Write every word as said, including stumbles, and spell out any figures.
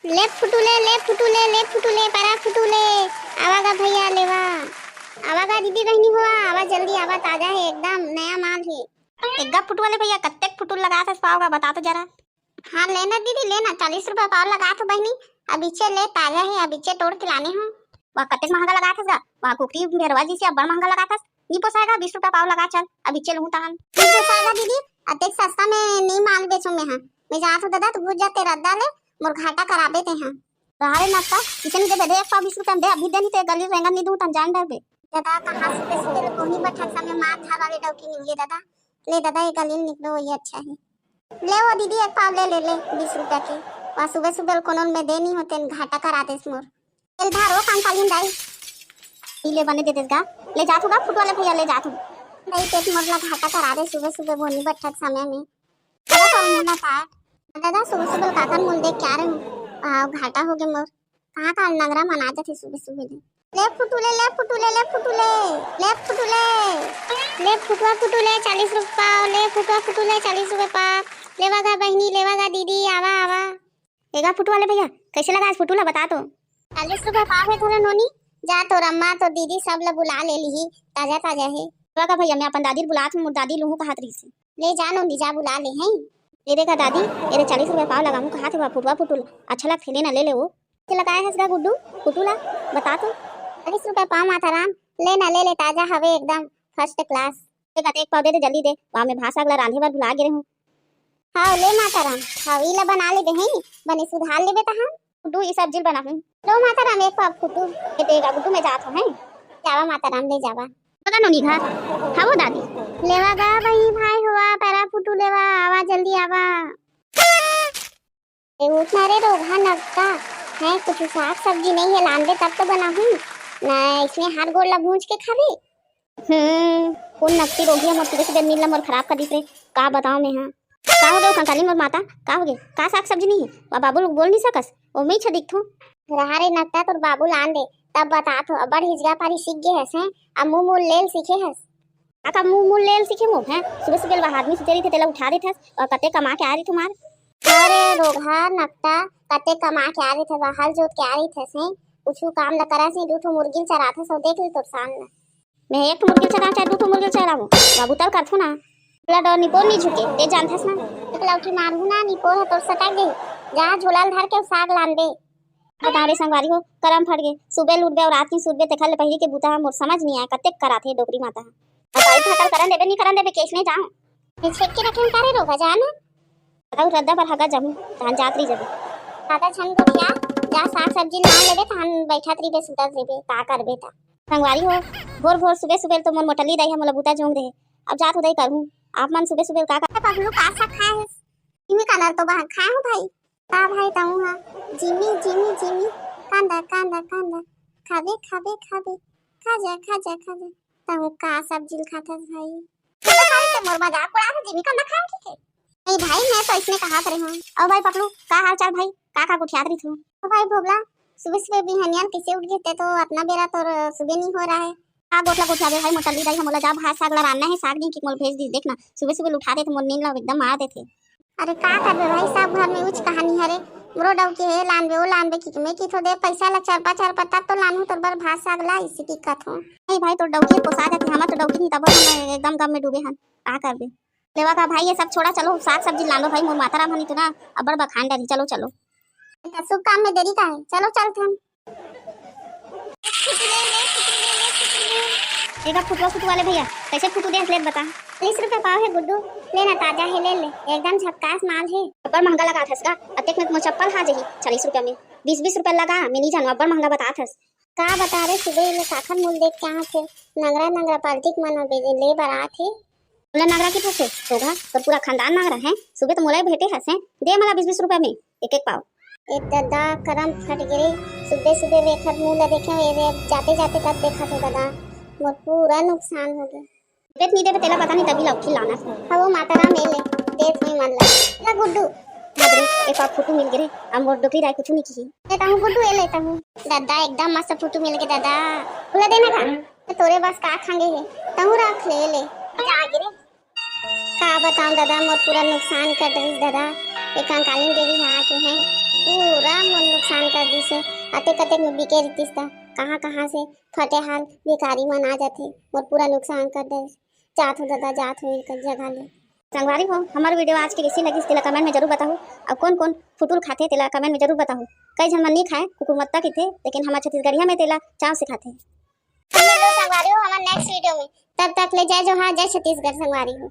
ले फुटू ले, ले फुटू ले, ले फुटू ले, परा फुटू ले। आवा गा भैया लेवा। आवा गा दीदी बहिनी हो, आवा जल्दी आवा, ताजा हे एकदम, नया माल हे। एक गा फुटू वाले भैया, कत्तेक फुटू लगाथस पाव गा, बता तो जरा। हाँ, लेना दीदी, लेना, चालीस रुपया पाव लगाथों बहिनी। अबिच्चे ले, ताजा हे, अबिच्चे तोड़ के लाने हों। वाह, कत्तेक महंगा लगाथस गा। वाह, कुकरी भेरवा जइसे अब्बड़ महंगा लगाथस। नी पोसाय गा, बीस रुपया पाव लगा चल, अबिच्चे लूहूं तहन। नी पोसाय गा दीदी, अतेक सस्ता में नी माल बेचों मैं हा। मैं जाथों ददा, तैं बुझ जा, तैं रद्दा ले, मोर घाटा कराबे तैं हा। रहा रे नक्का, किसे नी देबे, दे एक पाव बीस रुपया में दे, अभी दे, नी तो ए गली रेंगन नी दूं, तहन जान डरबे। ददा, कहाँ सुबह सुबह ले बोहनी बइठत समे मार धार वाले डौकी निकले ददा। ले ददा, ए गली निकलो, वही अच्छा हे। ले वो दीदी, एक पाव ले, ले, ले, बीस रुपया के। वाह, सुबह सुबह कोनो में दे नी होते, घाटा करा देस मोर। ले धर वो कंकालीन दाई। ई ले बने दे देस गा। ले जाथों गा, फुटू वाले भैया, ले जाथों। दाई, पेट मोर ला घाटा करा दे सुबह सुबह बोहनी बइठत समय में। अरे तो मुन्ना काट। ददा, सुबह सुबह काकर मुल देख क्या रहे हूँ। वाह, घाटा हो गे मोर। कहाँ का नंगरा मना जाथे सुबह सुबह ले। ले फुटू ले, ले फुटू ले, ले फुटू ले, ले फुटू ले। ले फुटुआ फुटू ले, चालीस रुपया पाव, ले फुटुआ फुटू ले, चालीस रुपया पाव। लेवा गा बहिनी, लेवा गा दीदी, आवा, आवा। ए गा फुटू वाले भैया, कैसे लगास फुटू ला, बता तो। चालीस रुपया पाव हे थोड़ा नोनी, जा तोर अम्मा, तोर दीदी सब ला बुला ले लिही, ताजा ताजा हे। लेवा गा भैया, मैं अपन दादी ला बुलात हूँ, मोर दादी लूहूं कहात रहिस हे। ले जा नोनी, जा बुला ले, हैं। ए दे गा दादी, ए दे चालीस रुपया पाव लगाहूं कहात हे, वाह फुटुआ फुटू ला, अच्छा लगथे, ले ना, ले ले वो। के लगाए हस गा गुड्डू, फुटू ला, बता तो। चालीस रुपया पाव माता राम, ले ना, ले ले, ताजा हवे एकदम first class। दे गा, एक पाव दे दे, जल्दी दे, वाह मैं भात साग ला रांधे बर भुला गे रहूं। हाव, ले माता राम, हाव, ई ला बना लेबे, हैं, बने सुधार लेबे तहां। गुड्डू, ई सब्जी ला बनाहूं। लो माता राम, एक पाव फुटू। ए दे गा गुड्डू, मैं जात हूं, हैं। जावा माता राम, ले जावा। पता नोनी घर। हाँ वो दादी। लेवा गा बही भाई होवा, पैरा फुटू लेवा, आवा जल्दी आवा। ए उठ ना रे रोगहा नक्का, हैं कुछ साग सब्जी नहीं हे, लानबे तब तो बनाहूं, ना इसने हाथ गोड़ ला भूंज के खाबे। हम्म, कौन नकटी रोगी हे, मोर सुबह सुबह नींद ला मोर खराब कर दिस रे, का बताओ मैं हा। का हो गे कंकाली मोर माता, का हो गे, का साग सब्जी नहीं हे, वा बाबू लोग बोल नहीं सकस, ओ मैं छा दिखथों। रहा रे नक्का, तोर बाबू लान दे, तब बता तो, अब्बड़ हिजगा पारी सीख गे हस, हैं, अब मुंह मुंह लेल सीखे हस। का मुंह मुंह लेल सीखे मोर, हैं? सुबह सुबह ले आदमी सुते रहिथे, तेला उठा देथस, अउ कते कमा के आ रहिथे मार। अरे रोगहा नकटा, कते कमा के आ रहिथे, हल जोत के आ रहिथस, हैं? कुछु काम ल करस नहीं, दू ठो मुर्गी ल चराथस, अउ देख ले तोर शान ल। मैं एक ठो मुर्गी ल चराहूं, चाहे दू ठो मुर्गी ल चराहूं, बाबू तल करथों ना। तोला डर निपोर नहीं झुके, ते जानथस ना। एक लौठी मारहूं ना, निपोर ह तोर सटक गई। जा झोला ल धर के साग लानबे। बता रे संगवारी हो, करम फट गे, सुबह ल उठबे अउ रात के सुतबे, तेखर ले पहिली के बुता ह मोर समझ नहीं आए, कतेक कराथे डोकरी माता ह। अब बाई भाकर करन देबे, नहीं करन देबे, केस नहीं जाऊं। ये छेक के रखे का रे रोगहा, जा ना। बताऊ रद्दा बर हगा जाहूं, तहां जात रही जबे। दादा झन गोठिया, जा साग सब्जी लान लेबे, तहां बैठत रहिबे, सुतत रहिबे, का करबे ता। संगवारी हो, भोर भोर सुबह सुबह तो मोर मोटली दाई ह मोला बुता जोंग दे, अब जात उदई करहूं। आप मन सुबह सुबह का का पगलू का साग खाए हस? इमी कानर तो बहा खाए हूं भाई। का भाई तहूं हा? जिमी, जिमी, जिमी, कांदा, कांदा, कांदा, खाबे, खाबे, खाबे, खा जा, खा जा, खा जा। तहूं का सब्जी ल खाथस भाई? तो भाई ते मोर मजाक उड़ाथे, जिमी कांदा खाए ठीक है। नहीं भाई, मैं तो इसने कहा करे हूं। और भाई पकलू, का हाल चाल भाई? का का गुठियात रही तू? ओ भाई भोगला, सुबह सुबह बिहनिया ल कैसे उठ गे ते तो अतना बेरा तोर सुबह नहीं हो रहा है। का गोठला गोठियाबे भाई, मोर टल्ली दाई ह मोला जा भात साग ला रान्ना है, साग नहीं कि मोला भेज दी। देख ना, सुबह सुबह ल उठा दे तो मोर नींद ला एकदम मार देथे। अरे का करबे भाई, सब घर में उच कहानी हरे। मोरो डौकी हे, लानबे, ओ लानबे, कि मैं किथों दे पैसा ला चरपा चरपा, तब तो लानहूं तोर बर भात साग ला, इसी की कथों। नहीं भाई, तोर डौकी पोसा जाथे, हमर तो डौकी नहीं, तब हम एकदम गम में डूबे हन। का करबे? लेवा का भाई, ये सब छोड़ा, चलो साग सब्जी लानो भाई, मोर माता राम हनी तो ना अब्बड़ बखान डरी, चलो चलो। इतना शुभ काम में देरी का है, चलो चलत हन। एका फुटुआ फुटुआ ले भैया, कैसे फुटू दे ले बता। चालीस रुपया पाव है गुड्डू, लेना ताजा है, ले ले, एकदम झक्कास माल है। अब्बड़ महंगा लगाथस का, अतेक में मोर चप्पल हा जही चालीस रुपया में, बीस बीस रुपया लगा, मैं नहीं जानू, अब्बड़ महंगा बताथस। का बता रे, सुबह ले काखर मुल देख के आथे, नंगरा नंगरा पार्टी के मन में ले बर आथे। मोला नंगरा के पूछे, तोगा तो पूरा खानदान नंगरा है, सुबह तो मोला ही भेटे हस, हैं? दे मोला बीस बीस रुपया में एक एक पाव। ए ददा, करम फट गे रे, सुबह सुबह वेखर मुंह ला देखे, ए रे, जाते जाते तब देखा थे ददा, मोर पूरा नुकसान हो गया। देबे त नहीं देबे, तेला पता नहीं, तभी लौठी लाना है। हाँ, वो माता राम ले ले, देत हुई मन ला। ला गुड्डू। बाप रे, एक और फुटू मिल गे रे, अब मोर डोकरी दाई कुछ नहीं की। लेता हूँ गुड्डू, ये लेता हूँ। दादा, एकदम मस्त फुटू मिल गे दादा। खुला देना का? तो तोरे बस का खांगे है, तहूँ रख ले, ले। जा गे रे। का बताऊं दादा, मोर पूरा नुकसान कर दिस दादा। एक कंकालीन देवी यहाँ के हैं, पूरा मोर नुकसान कर दिस हे। अतेक अतेक में बिके रहितिस त कहाँ कहाँ से फटे हाल भिखारी मन आ जाथे, मोर पूरा नुकसान कर दे। जात हो दादा, जात हो इनकर जगह ले। संगवारी हो, हमर वीडियो आज के कइसे लगिस तेला कमेंट में जरूर बताहू, अउ कौन कौन फुटुल खाथे तेला कमेंट में जरूर बताहू। कई झन मन नहीं खाए, कुकुर मत्ता कहिथे, लेकिन हमर छत्तीसगढ़िया में तेला चाव से खाथे। मिलबो संगवारी हो हमर नेक्स्ट वीडियो में, तब तक ले जय जोहार, जय छत्तीसगढ़ संगवारी हो।